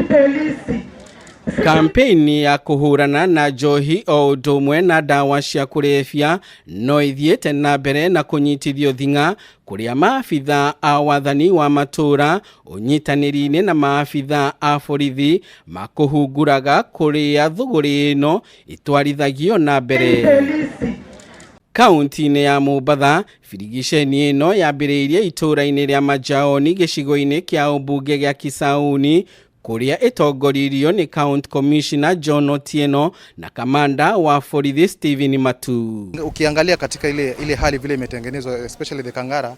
Polisi. Kampeini ya kũhũrana na njohi o ũndũ ũmwe na ndawa cia kũrebia no ithiĩte na mbere na kũnyitithio thing'a kũrĩa maabitha a wathani wa matũũra ũnyitanĩri-inĩ na maabitha a borithi makũhunguraga kũrĩa thũgũrĩ ĩno ĩtwarithagio na mbere. Polisi. Kaunti-inĩ ya Mombatha, birigiceni ĩno yambĩrĩirie itũũra-inĩ rĩa Majaoni gĩcigo-inĩ kĩa ũmbunge gĩa Kisauni kũrĩa ĩtongoririo nĩ County Commissioner John Otieno na kamanda wa borithi Stephen Matu. Ukiangalia katika ile hali vile imetengenezwa, especially the Kangara,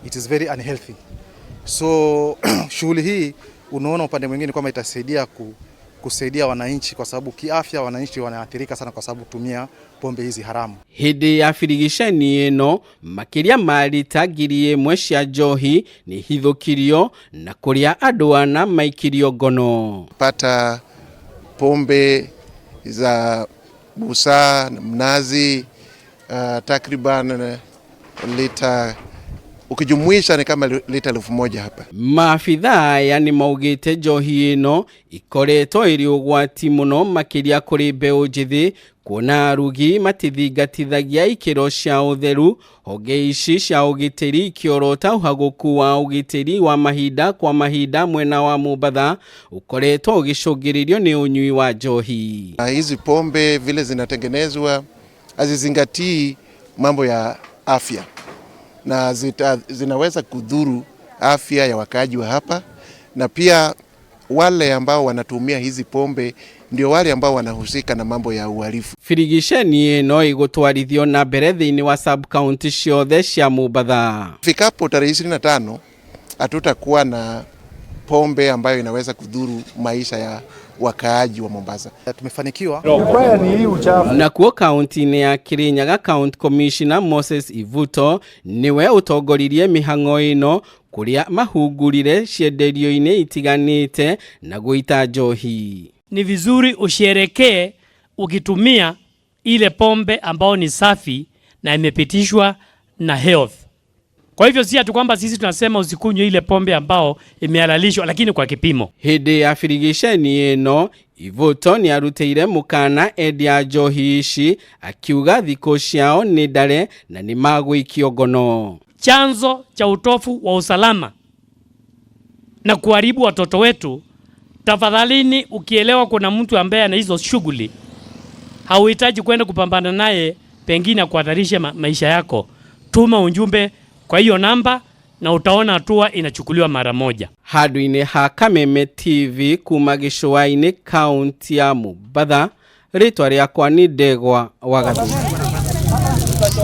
it is very unhealthy. So shughuli hii, unaona upande mwingine kwamba itasaidia kusaidia wananchi, kwa sababu kiafya wananchi wanaathirika sana kwa sababu kutumia pombe hizi haramu. Hĩndĩ ya birigiceni ĩno makĩria ma rita 1,000 cia njohi nĩ hithũkirio na kũrĩa andũ ana maikirio ngono. Pata pombe za busaa, mnazi, takriban lita, ukijumuisha ni kama lita 1,000 hapa. Maabithaa aya nĩ maugĩte njohi ĩno ikoretwo ĩrĩ ũgwati mũno makĩria kũrĩ mbeũ njĩthĩ kuona arugi matithingatithagia ikĩro cia ũtheru, honge ici cia ũgitĩri ikĩorota ũhagũku wa ũgitĩri wa mahinda kwa mahinda mwena wa Mombatha ũkoretwo ũgĩcũngĩrĩrio nĩ ũnyui wa njohi. Na hizi pombe vile zinatengenezwa hazizingatii mambo ya afya na zinaweza kudhuru afya ya wakaaji wa hapa, na pia wale ambao wanatumia hizi pombe ndio wale ambao wanahusika na mambo ya uhalifu. Birigiceni ĩno ĩgũtwarithio na mbere thĩinĩ wa sub county ciothe cia Mombatha. Ifikapo tarehe 25 hatutakuwa na pombe ambayo inaweza kudhuru maisha ya wakaaji wa Mombasa. Tumefanikiwa. Nakuo kaunti-inĩ ya Kirinyaga, County Commissioner Moses Ivuto niwe ũtongoririe mĩhang'o ĩno kũrĩa mahungurire cienderio-inĩ itiganĩte na gũita njohi. Ni vizuri usherekee ukitumia ile pombe ambao ni safi na imepitishwa na health. Kwa hivyo si ati kwamba sisi tunasema usikunywe ile pombe ambao imehalalishwa, lakini kwa kipimo. Hĩndĩ ya birigiceni ĩno Ivuto nĩ arutĩire mũkana endia njohi ici akiuga thikũ ciao nĩ ndare na nĩ magũikio ngono. Chanzo cha utofu wa usalama na kuharibu watoto wetu, tafadhalini, ukielewa kuna mtu ambaye ana hizo shughuli, hauhitaji kwenda kupambana naye pengine kuhatarisha maisha yako. Tuma ujumbe kwa hiyo namba na utaona hatua inachukuliwa mara moja. Handũ-inĩ ha Kameme TV kuma gĩcũa-inĩ kaunti ya Mombatha, rĩtwa rĩakwa nĩ Ndegwa wa Gathuku.